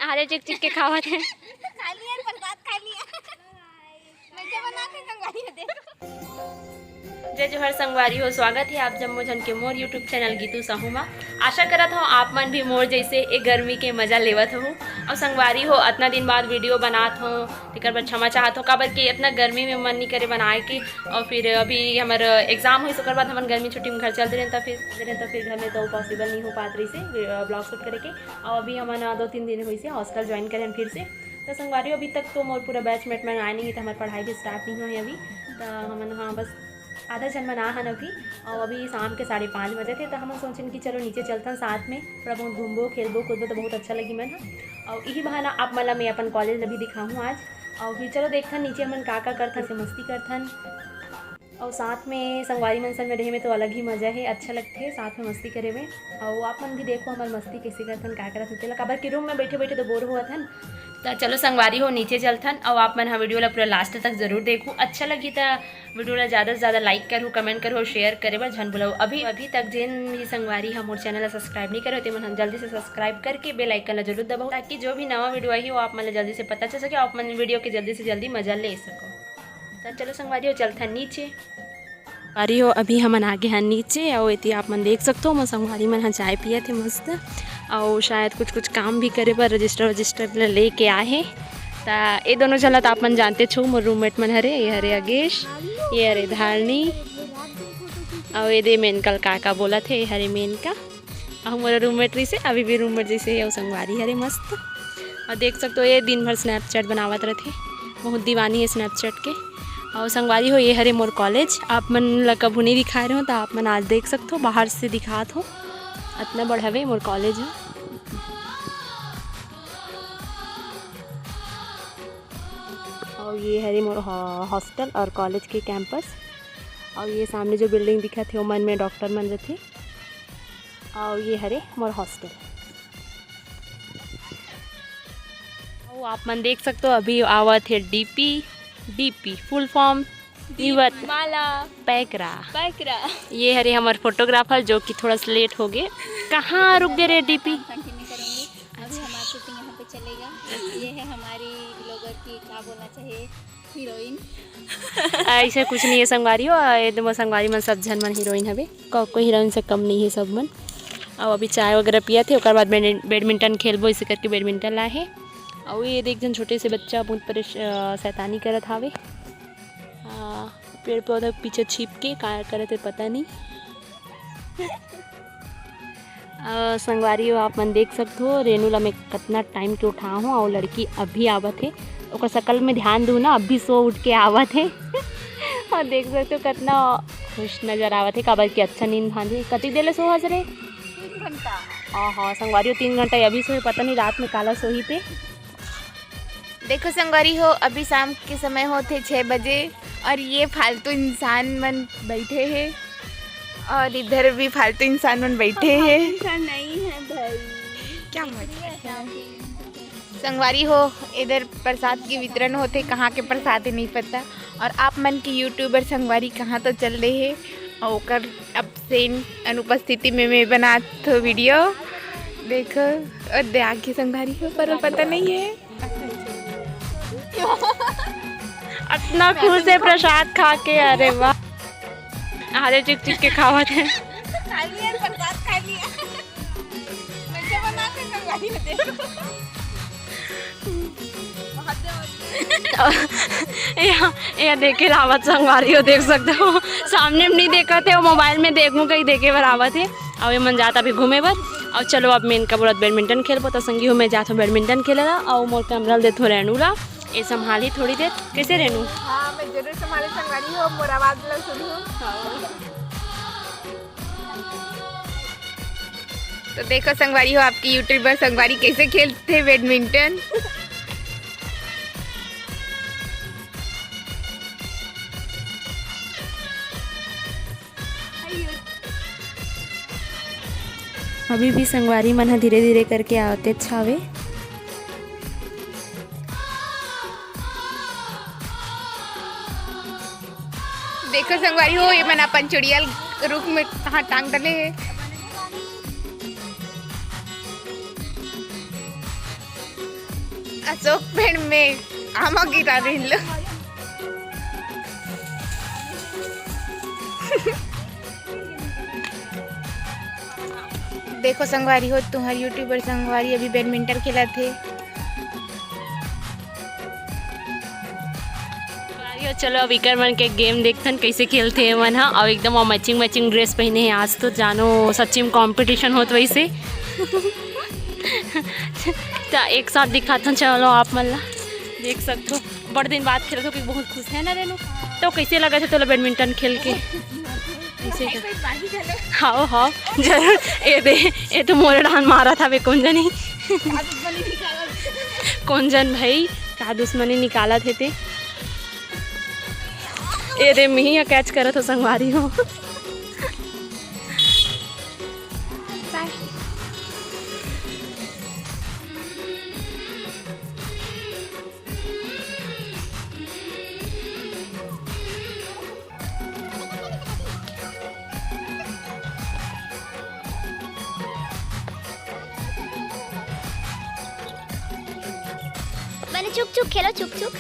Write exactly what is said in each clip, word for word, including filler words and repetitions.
हारे चिक चिक के खावत हे। खा लिया प्रसाद, खा लिया। मैं क्या बना के संगवारी हो, देखो। जय जोहार संगवारी हो, स्वागत हे आप जम्मो झन के मोर YouTube चैनल गीतू साहू मा। आशा करत हव आप मन भी मोर जइसे ए गर्मी के मजा लेवत हव। अउ संगवारी हो, अतना दिन बाद वीडियो बनात हव, तेकर बर क्षमा चाहत हव, काबर कि अतना गर्मी में मन नइ करे बनाए के। अउ फिर अभी हमर एग्जाम होइस, ओकर बाद हमन गर्मी छुट्टी में घर चलते रहेन, त फिर, त फिर घर में तो पॉसिबल नइ हो पात रहिसे व्लॉग शूट करे के। अउ अभी हमन, अ, दो तीन दिन होइसे हॉस्टल ज्वाइन करे हन फिर से। त संगवारी हो, अभी तक तो मोर पूरा बैचमेट मन आए नइ हे, त हमर पढ़ाई भी स्टार्ट नइ होए हे अभी। त हमन, हाँ, बस आधा झन मन आ हन अभी। अउ अभी शाम के साढ़े पाँच बजे थे, त हमन सोचेन कि चलो नीचे चलथन साथ में, थोड़ा बहुत घूमबो, खेलबो, कूदबो, त बहुत अच्छा लगही मन ह। अउ इही बहाना आप मन ला मैं अपन कॉलेज ला भी दिखाहूँ आज। अउ फिर चलो देखथन नीचे हमन का का करथन, कइसे मस्ती करथन। अउ साथ में संगवारी मन संग में रहे में तो अलग ही मजा हे, अच्छा लगथे साथ में मस्ती करे में। अउ आप मन भी देखो हमर मस्ती कइसे करथन, का करत हन तेला, काबर कि रूम में बैठे बैठे तो बोर होवत हन। त चलो संगवारी हो, नीचे चलथन, अउ आप मन ह वीडियो ला पूरा लास्ट तक जरूर देखू। अच्छा लगही त वीडियो ला ज्यादा से ज्यादा लाइक करहू, कमेंट करहू, शेयर करे बर झन भुलाहू। अभी, अभी तक जेन भी संगवारी ह मोर चैनल ला सब्सक्राइब नइ करे हो, ते मन ह जल्दी से सब्सक्राइब करके बेल आइकन ला जरूर दबाओ, ताकि जो भी नवा वीडियो आही, वो आप मन ला जल्दी से पता चल सके, आप मन वीडियो के जल्दी से जल्दी मजा ले सको। त चलो संगवारी हो, चलथन नीचे। संगवारी हो, अभी हमन आगे हन नीचे, अउ एती आप मन देख सकथो, मोर संगवारी मन ह चाय पियत हे मस्त, अउ शायद कुछ कुछ काम भी करे बर रजिस्टर वजिस्टर ल लेके आए हे। त ए दोनों झन ल त आप मन जानते छो, मोर रूममेट मन हरे, ये हरे अगेश, ये हरे धारणी, अउ ये दे मेनका ल का का बोलत हे, ये हरे मेनका। अउ मोर रूममेट रहिसे, अभी भी रूममेट जइसे हे, अउ संगवारी हरे मस्त। अउ देख सकथो, ये दिन भर स्नैपचैट बनावत रथे, बहुत दीवानी हे स्नैपचैट के। अउ संगवारी हो, ये हरे मोर कॉलेज, आप मन ला कभू नइ दिखाए रहेंव, त आप मन आज देख सकथो, बाहर से दिखात हों, अतना बड़ हवे मोर कॉलेज ह। अउ ये हरे मोर हॉ-, हॉस्टल अउ कॉलेज के कैंपस। अउ ये सामने जो बिल्डिंग दिखत हे, ओमन में डॉक्टर मन रथे। अउ ये हरे मोर हॉस्टल। अउ आप मन देख सकथो, अभी आवत हे डीपी। डीपी फुल फॉर्म दीपमाला पैकरा। पैकरा। ये हरे हमर फोटोग्राफर, जो कि थोड़ा सा लेट हो गए। कहाँ रुक गए रे डीपी? कंटिन्यू करूँगी। अभी हमारी शूटिंग यहाँ पे चलेगा। ये है हमारी ब्लॉगर की, क्या बोलना चाहिए, हीरोइन। ऐसे कुछ नहीं है संगवारी हो, ये दो संगवारी मन सब झन मन हीरोइन हवे, को-, कोई हीरोइन से कम नहीं है सब मन। अउ अभी चाय वगैरह पियत हे, ओकर बाद बैड-, बैडमिंटन खेलबो, इसे करके बैडमिंटन लाए हे। अउ ये देख, एक झन छोटे से बच्चा बहुत परेश-, अ, शैतानी करत हावे। अ, पेड़ पौधा के पीछे छिप के का करत हे, पता नहीं। अ, संगवारी हो, आप मन देख सकथो, रेनू ला मैं कतना टाइम के उठाए हों, अउ लड़की अभी आवत हे। ओकर शकल में ध्यान दू ना, अभी सो उठ के आवत हे। अउ देख सकथो, कतना खुश नजर आवत हे, काबर कि अच्छा नींद भांजे। कतिक देर ले सोहस रे? तीन घंटा। हाँ, हाँ, संगवारी हो, तीन घंटा अभी सोहे, पता नहीं रात में काला सोही ते। देखो संगवारी हो, अभी शाम के समय होत हे छः बजे अउ ये फालतू इंसान मन बैठे हे अउ इधर भी फालतू इंसान मन बैठे हे। इंसान नहीं है भाई। क्या मत संगवारी हो, इधर प्रसाद के वितरण होत हे, कहाँ के प्रसाद हे नहीं पता। अउ आप मन के यूट्यूबर संगवारी कहाँ तो चल रहे हे अउ ओकर एब्सेंट, अनुपस्थिति में मैं बनात हो वीडियो। देखो, अउ दे आगे संगवारी हो, पर पता नहीं है। अतना खुश हे प्रसाद खा के, अरे वाह। हारे चिक चिक के खावत हे। खा लिया, प्रसाद खा लिया। मैं क्या बना के खिला रही हूँ, देखो। बहुत देर हो गई। ये, ये देखे ला आवत संगवारी हो, देख सकते हो। सामने में नहीं देखत हे, वो मोबाइल में देखूं कहीं देखे बर आवत हे। अउ ये मन जात अभी घूमे बर। अउ चलो अब मैं इनका बोलत बैडमिंटन खेलबो, त संगी हो मैं जात हूँ बैडमिंटन खेले ला, अउ मोर कैमरा ल देत हूँ रेनू ला, ये संभाली थोड़ी देर। कैसे रेनू? हाँ, मैं जरूर संभाले संगवारी हो, मोर आवाज ला सुनहू। तो देखो संगवारी हो, आपकी यूट्यूबर संगवारी कैसे खेलते बैडमिंटन। अभी भी संगवारी मन ह धीरे-धीरे करके आवतेच हावे। देखो संगवारी हो, ये मन अपन चुड़ैल रुख में कहाँ टांग डले हे। अशोक पेड़ में आमा गिरा रही लो। देखो संगवारी हो, तुम्हार YouTuber संगवारी अभी बैडमिंटन खेलत हे। संगवारी हो, चलो अब इकर मन के गेम देखथन, कैसे खेलथे एमन ह। अउ एकदम मैचिंग मैचिंग ड्रेस पहने हे। आज तो जानो सच्ची में कॉम्पिटिशन होत वैसे। त एक साथ दिखाथन, चलो आप मन ला देख सकथो। बड़ दिन बाद खेलत हो कि बहुत खुश है ना रेनू? तो कैसे लगत हे तोला बैडमिंटन खेल के? कैसे? हाँ हाँ, जरूर। ए दे, ए तो मोरे डाहन मारत हवे, कोन जनी। कोन जन भाई का दुश्मनी निकालत हे ते। ए दे, मिही कैच करत हो संगवारी हो। बने चुक चुक खेलो, चुक चुक।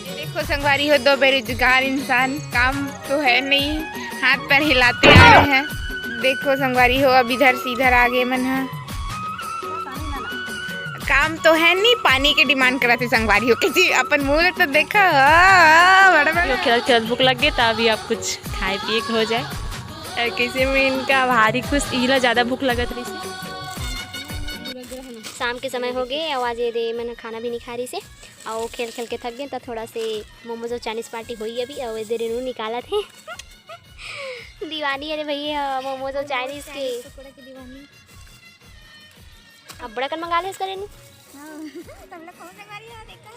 ये देखो संगवारी हो, दो बेरोजगार इंसान, काम तो है नहीं, हाथ पैर हिलाते आ रहे हैं। देखो संगवारी हो, अब इधर से इधर आगे मन है। काम तो है नहीं, पानी के डिमांड करत हे संगवारी हो। किसी अपन मुंह ले तो देखा, आ, आ, बड़ा बड़ा। यो खेलत खेलत भूख लग गई, त अभी आप कुछ खाए पिए के हो जाए। अ, कैसे में इनका भारी खुश, इला ज्यादा भूख लगत रही। शाम के समय हो गए, अउ आज ये दे मन खाना भी नहीं खा रही से, अउ खेल खेल के थक गए, त थोड़ा से मोमोज और चाइनीज पार्टी हुई अभी, अउ ये दे रेनू निकालत हे। दीवानी अरे भैया मोमोज और चाइनीज के। पकौड़ा की दीवानी। अब बड़ा कन मंगा ले इसका रेनू। हाँ, तुम लोग कौन से खा रही हो? देखो।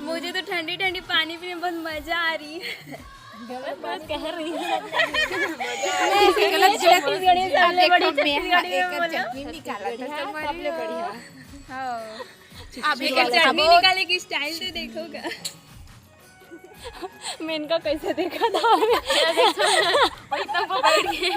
मुझे तो ठंडी ठंडी पानी पीने में बहुत मजा आ रही है। गलत बात कह रही है। गलत, गलत। छत्तीसगढ़ी में सबसे बड़ी, छत्तीसगढ़ी में बोलो। चटनी निकाला था, सबसे बढ़िया। हाँ। आप भी चटनी निकाले की स्टाइल तो देखोगा। मेनका कैसे देखा था? वही तब वो बैठ गए।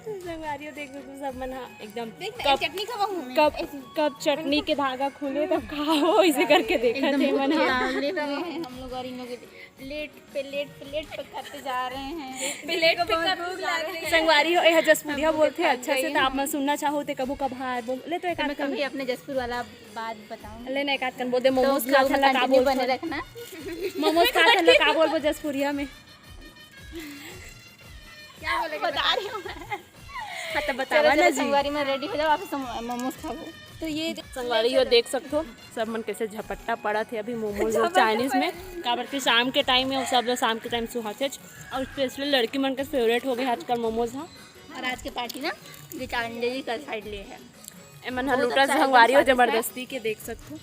संगवारी हो, देख सकते हो सब मन हा एकदम देख, कब, चटनी का वो कब, कब चटनी के धागा खुले तब खाओ, इसे करके देखा एकदम थे मन हा। निकाल ले रहे हैं हम लोग और इन लोगों के प्लेट, प्लेट, प्लेट पे खाते जा रहे हैं। प्लेट पे बहुत भूख लग रही है। संगवारी हो, यह जसपुरिया बोलते हैं अच्छा से, तो आप मन सुनना चाहो तो कबू कभार बोल ले तो एक आध कभी अपने जसपुर वाला बात बताऊं। ले ना, एक आध कन बोल दे, तो मोमोज खात हन ला का बोलबो? रखना। मोमोज खात हन ला का बोलबो जसपुरिया में? क्या बोलेगा? बता रही हूँ मैं। हाँ, तो बतावा ना जी। संगवारी में रेडी हो जाओ, आप मोमोज खाओ। तो ये संगवारी हो, देख सकते हो सब मन कैसे झपट्टा पड़ा थे अभी मोमोज और चाइनीज में, काबर के शाम के टाइम में सब लोग शाम के टाइम सुहाते, और स्पेशली लड़की मन के फेवरेट हो गए आजकल मोमोज। हाँ, और आज के पार्टी ना गीतांजलि का साइड ले है। एमन ह लूटा संगवारी हो जबरदस्ती के देख सकथो।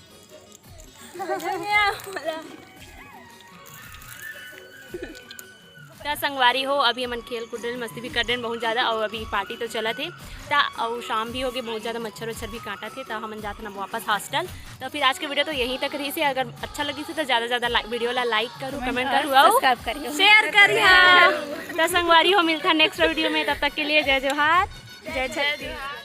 त संगवारी हो, अभी हमन खेल कूद रहे, मस्ती भी कर रहे बहुत ज़्यादा, और अभी पार्टी तो चलत हे। त और शाम भी हो गई, बहुत ज़्यादा मच्छर वच्छर भी काटत हे, त हमन जात हन अब वापस हॉस्टल। तो फिर आज के वीडियो तो यहीं तक रही से। अगर अच्छा लगी से तो ज़्यादा से ज़्यादा वीडियो ला लाइक करू, कमेंट करू, और सब्सक्राइब करियो, शेयर करियो। त संगवारी हो, मिलता नेक्स्ट वीडियो में, तब तक के लिए जय जोहार, जय छत्तीसगढ़।